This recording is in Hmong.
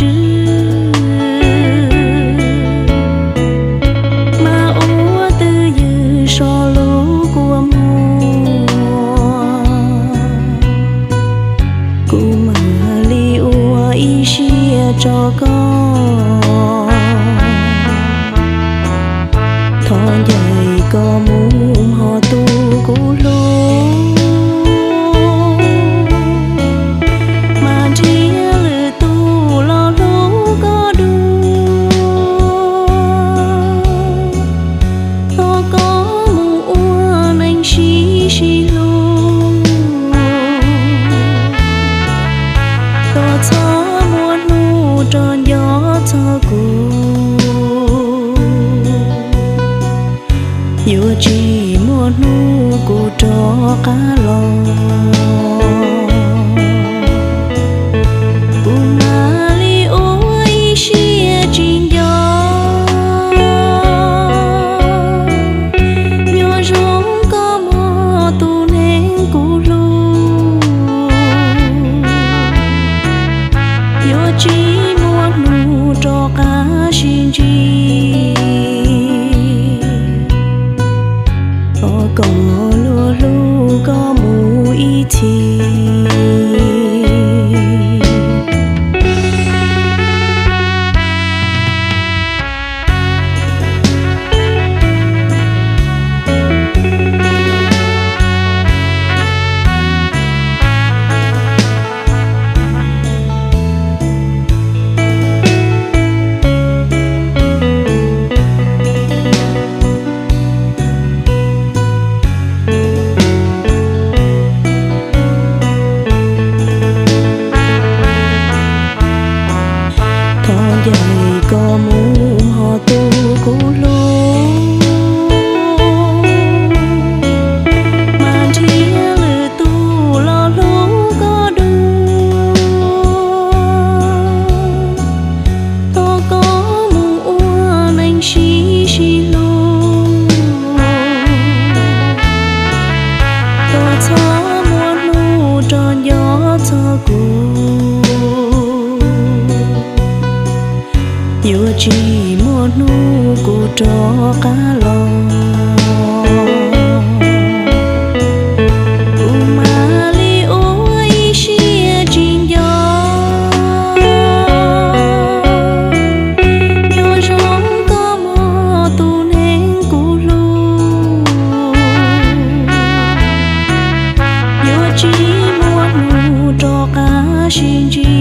tswv, mas ua twj ywm so lub kua muag. Kuv mam li ua ib siab tso koj, thov ncaim koj mus hos tus kuv hlub, mas nrhiav lwm tus los hlub koj dua. Thov koj mus ua neeg sib sib hlub, thov txhob muaj hnub rov nco txog kuv, yuav tsis muaj hnub kuv rov qab los. Kuv mam li ua ib siab tsis nco, nco zoo koj mus tus neeg kuv hlub, yuav tsis muaj hnub rov qab sib ntsib. Thov koj luag hlub koj mus ib txhis. Thov ncaim koj mus hos tus kuv hlub, mas nrhiav lwm tus los hlub koj dua. Thov koj mus ua neeg sib sib hlub, thov txhob muaj hnub rov nco txog kuv, yuav tsis muaj hnub kuv rov qab los. Kuv mam li ua ib siab tsis nco, nco zoo koj mus tus neeg kuv hlub, yuav tsis muaj hnub rov qab sib ntsib.